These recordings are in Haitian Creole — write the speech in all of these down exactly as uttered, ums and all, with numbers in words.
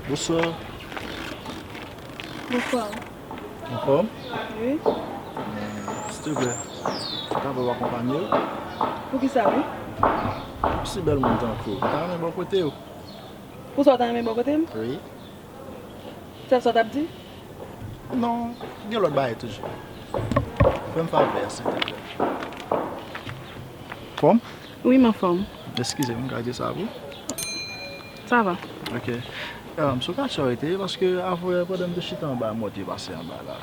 Bonswa. Bonswa. Anfòm? Wi. Silvouplè, ou kapab akonpanye w? Poukisa wi? Si bèl moun tankou w, m ta renmen bò kote w. Pou sa w ta renmen bò kote m? Wi. Se sa w t ap di? Non, gen lòt bagay toujou. Fè m favè a, silvouplè. Fòm? Wi, m anfòm. Eskize m, m ka di sa pou? Sa va. Ok. Um, sou ka chò rete, paske avè pandan m te chita anba, mò te pase anba la.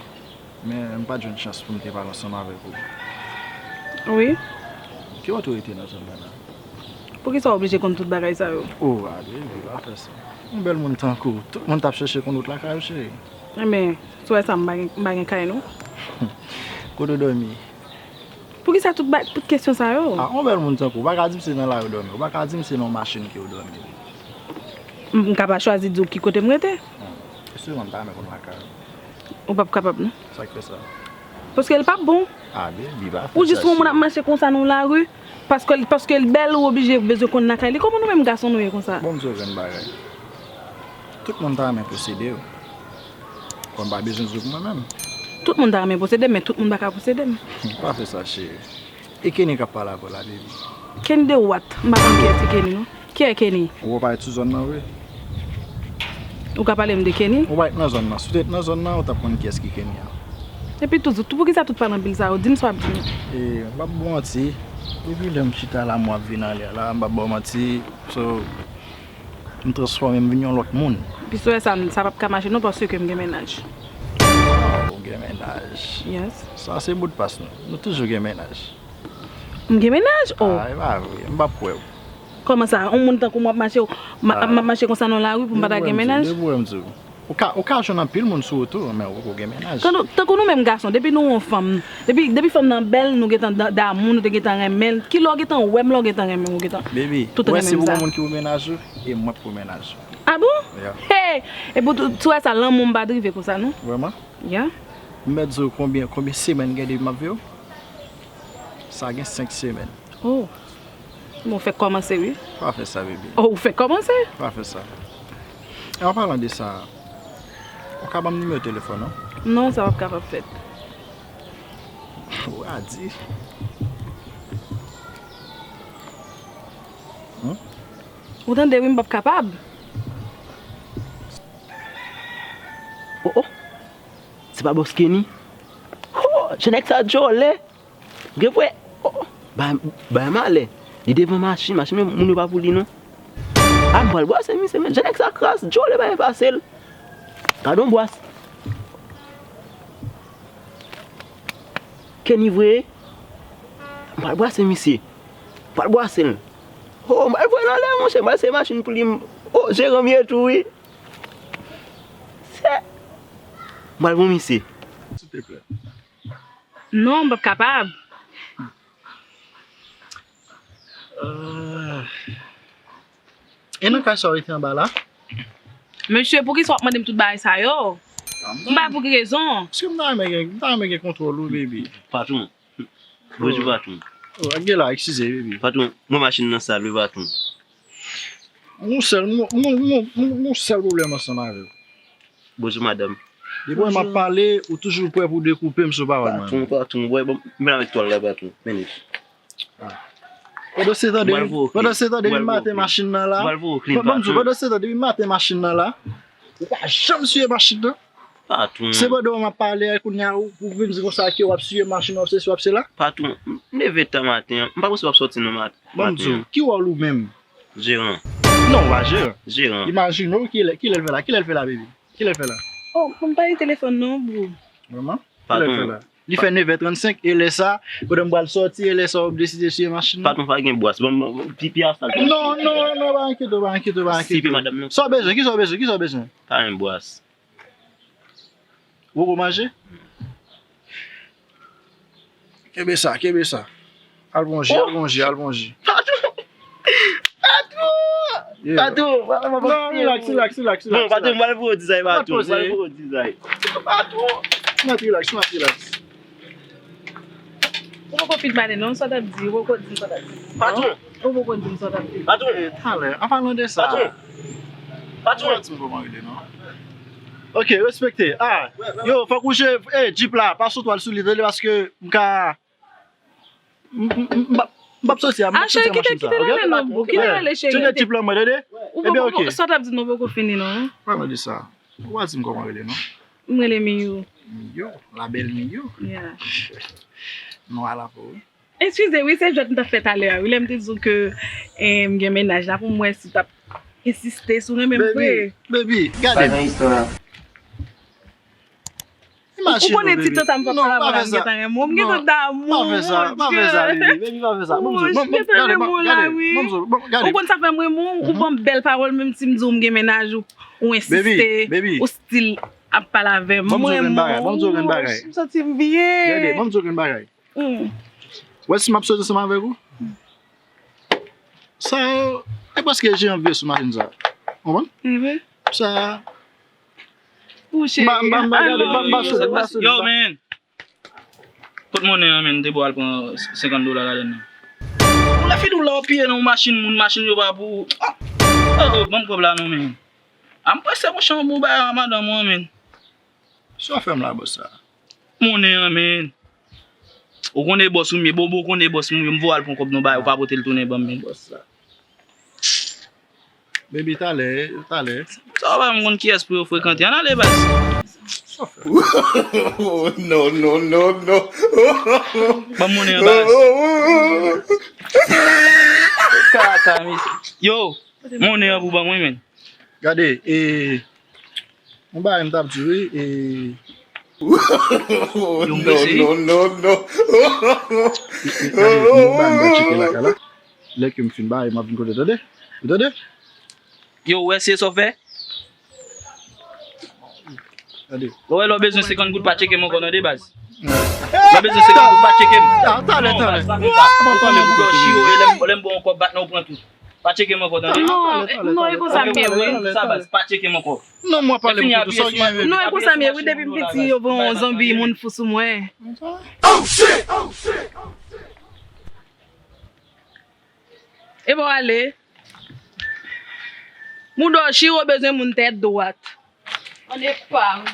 Men m pa t jwenn chans pou m te pale ansanm avèk ou. Wi. Ki kote w rete nan zòn nan la? Poukisa w oblije konn tout bagay sa yo? O, ale, wi, pa fè sa. Yon bèl moun tankou w, tout moun t ap chèche konn wout lakay ou, cheri. Enben, si w wè sa, m pa gen, m pa gen kay non. Kote w dòmi? Poukisa tout, ba- tout kesyon sa yo? A, yon bèl moun tankou w, ou pa ka di m se nan lari w dòmi, ou pa ka di m se nan yon machin ke w dòmi. M m ka pa chwazi di w ki kote m rete. Eseye m ta renmen konn lakay ou. Ou p ap kapab non. Sa k fè sa? Paske l p ap bon. A, baby, pa fè Ou jis sa, wè yon moun ap cheri. Mache konsa nan lari, paske, paske l bèl, ou oblije bezwen konn lakay li. Kòman nou menm gason nou ye konsa? Bon, m di w yon grenn bagay. Tout moun ta renmen posede w. Kòm pa bezwen di w pou mwen menm. Tout moun ta renmen posede m, men tout moun pa ka posede m. Pa fè sa, cheri. E Kenny k ap pale avè w la, baby? Kenny de what? M pa konn kiyès ki Kenny non. Kiyès Kenny? Ou pa ret sou zòn nan vre? Ou ka pale m de Kenny? Ou pa ret nan zòn nan. Si w te ret nan zòn nan, ou t ap konn kiyès ki Kenny an. Epi tou, tou poukisa tout pale anpil sa yo? Di m sa w ap di m. E, m p ap ba w manti. Depi lè m chita la, m ap vin anlè la, m p ap ba w manti. So, m transfòme, m vin yon lòt moun. Epi sou sa, sa p ap ka mache non, paske m gen mennaj. Waw, ou gen mennaj. Yes. Sa se modpas nou. Nou toujou gen mennaj. M gen mennaj? Oh. A, e pa vre. M p ap kwè w. Kòman sa? Yon moun tankou m ap mache, m ap mache konsa nan lari pou m pa ta gen mennaj? Depi w wè m di w. Ou ka, ou ka jwenn anpil moun sou wout ou, men ou poko gen mennaj. Tankou, tankou nou menm gason, depi nou wè yon fanm, depi, depi fanm nan bèl, nou gentan da- damou, nou te gentan renmen l. Kilè w gentan wè m, lè w gentan renmen m, ou gentan Baby, tout ou wè si renmen m pou sa. Gon moun ki pou mennaj ou, e mwen pou mennaj ou. Ah bon? Yeah. Hey! Epi tou, tou wè sa, lanmou m pa t rive konsa non. Vrèman? Yeah. M mèt di w konbyen, konbyen semèn gen depi m ap veye w? Sa gen senk semèn. Oh. Bon, ou fèk kòmanse wi. Pa fè sa, baby. Oh, ou fèk kòmanse? Pa fè sa. E an palan de sa, ou ka ban m nimewo telefòn ou? Non, sa p ap kapab fèt. Ou a di. Ou tande wi, m p ap kapab. Oh, oh. Se pa bòs Kenny? Oh, jan nèg sa djòlè. Gen vre. Oh, bay, bay malè. Li devan machin, machin men moun yo pa pou li non. A m pral bwase misye men. Jan nèg sa kras, djòlè bay pase l. Gad on bwas. Kenny vre. M pral bwase misye. M pral bwase l. Oh, m pral voye l anlè monchè, m pral sere machin pou li. Oh, jeran m ye tou wi. Sè. M pral voye misye. Silteplè. Non, m p ap kapab. Euh, E nan kay sa w rete anba la? Mesye, poukisa w ap mande m tout bagay sa yo? M pa pou ki rezon. Paske m ta renmen gen, m ta renmen gen kontwòl ou, baby. Patwon. Bonjou, patwon. Oh, gen la, eskize, baby. Patwon, mwen machin nan sal wi, patwon. Yon sèl, yon, yon, yon, yon, yon sèl pwoblèm ansanm avè w. Bonjou, madanm. Depi w wè m ap pale, ou toujou prè pou dekoupe m sou pawòl mwen. Patwon, patwon, wè, bon, mwen avèk twal la, patwon. Men li. Pandan se tan, depi, pandan se tan, depi maten machin nan la. Ban m di w, pandan se tan, depi maten machin nan la, ou pa janm siye machin nan. Patwon. Se pandan w ap pale a, kounye a, ou, ou vin di konsa ke w ap siye machin, w ap se si, w ap se la. Patwon, m leve tan maten an. M pa panse w ap sòti nan mat-, maten an. Ban m di w, ki wòl ou menm? Jeran. Non, ou pa jeran. Jeran. Imajine w, kilè, kilè l fè la? Kilè l fè la, baby? Kilè l fè la? Oh, m pa gen telefòn non, bro. Vrèman? Kilè l fè la? Li fè nevè trannsenk, e lè sa, pandan m pral sòti, e lè sa, w ap deside siye machin nan? Patwon, pa gen bwas. Bon, bon, bon, pi, pi a sa. Non, non, non, pa enkyete w, pa enkyete w, pa enkyete w. Sipe madanm nan. Sa w bezwen, kisa w bezwen, kisa w bezwen? Pa gen bwas. Ou poko manje? Kenbe sa, kenbe sa. Al pran ji, al pran ji, al pran ji. Patwon! Patwon! Non, relax, relax, relax, relax. Bon, patwon, mwen al pou dizay, patwon. Mwen al pou dizay. Patwon! Mèt relax, mèt relax. Ou poko fin pale non, sa w t ap di, ou poko di sa w t ap di. Patwon! Ou poko di m sa w t ap di. Patwon! Talè, an palan de sa. Patwon! Patwon. Ou pa di m kòman rele, non. Ok, respekte. Ah, yo, fòk ou jere, eh, Jeep la, pa sot al sou li, tande, paske m ka, m, m, m, m p ap, m p ap soti a, m p ap soti a machin sa, ok? Ah, cheri, kite, kite l ale non, boo, kite l ale, cheri. Tande Jeep la, mwen, tande? Ebyen, ok. Sa w t ap di non poko fini, non. Pa mande sa. Ou pa di m kòman rele, non. M rele Miyou. Miyou, la belle Miyou. Yeah. Non, a la po, wi. Eskize wi, se jwèt m t ap fè talè a wi, lè m te di w ke, eh, m gen mennaj la, pou m wè si w t ap ensiste, si w renmen m vre. Baby, baby, gade. Pa nan istwa a. Imajine w, baby. Ou konnen ti tanta m p ap pale avè w la, m gentan renmen w, m gentan damou, pa fè sa, pa fè sa, baby, baby, pa fè sa. Mon Dieu, mon Dieu, gade, gade, mon Dieu, gade. Ou konn sa fè m renmen w, ou ban m bèl pawòl, menm si m di w m gen mennaj, ou, ou ensiste, ou still ap pale avè m, m renmen w. Ban m di w grenn bagay, ban m di w grenn bagay. M santi m byen. Gade, ban m di w grenn bagay. Hmm. Ou wè si m ap soti ansanm avèk ou? Sa yo, e prèske je an vye sou machin sa. Konprann? Sa. Mon cheri. M pa, m pa, m pa gade, m pa, m pa sou li, m pa sou li. Yo, man. Kot monnen an, man? Te bo al pran senkant dola ladann nan. Ou la fini w la w piye nan yon machin moun, machin yo pa pou ou. Ah! Oh, oh, ban m kòb la non, man. A m prese, monchè, yon bon bagay a madanm ou an, man. Sa w fè m la, bòs la? Monnen an, man. Ou konnen bòs ou m ye, Bobo konnen bòs m ye, m voye al pran kòb nou ba yo, pa pote l tounen ban m, man, bòs la. Baby, talè, talè. Sa w pa menm konn kiyès pou yo frekante. Ann ale, baz. Sa w fè? Non, non, non, non. Ban m monnen an, baz. Kaka, mesye. Yo, monnen an pou ban mwen, man. Gade, e, yon bagay m t ap di wi, e. Yo, m prese. Non, non, non, non. E, e, gade, yon bagay m pral tcheke lakay la. Lè ke m fin ba, m ap vin kote, tande? Ou tande? Yo, ou wè se sa w fè? Tande. Ou wè lè w bezwen senkant goud, pa tcheke m ankò, tande, baz. Lè w bezwen senkant goud, pa tcheke m. Ah, talè, talè. Ou pa fè sa. Ou pa pale pou kote. Lè m, lè m ba w yon kòb, bat nan ou pran tout. Pa tcheke m ankò, tande. Non, non, e konsa m ye, wi. Sa baz, pa tcheke m ankò. Non, mwen pale pou kote sa w gen. Non, e konsa m ye, wi, depi m piti, yo pran yon zonbi, moun fou sou mwen. Oh, shit! Oh, shit! E bon, ale. Mouda Chiro bezwen moun tèt dwat. Ann epa m.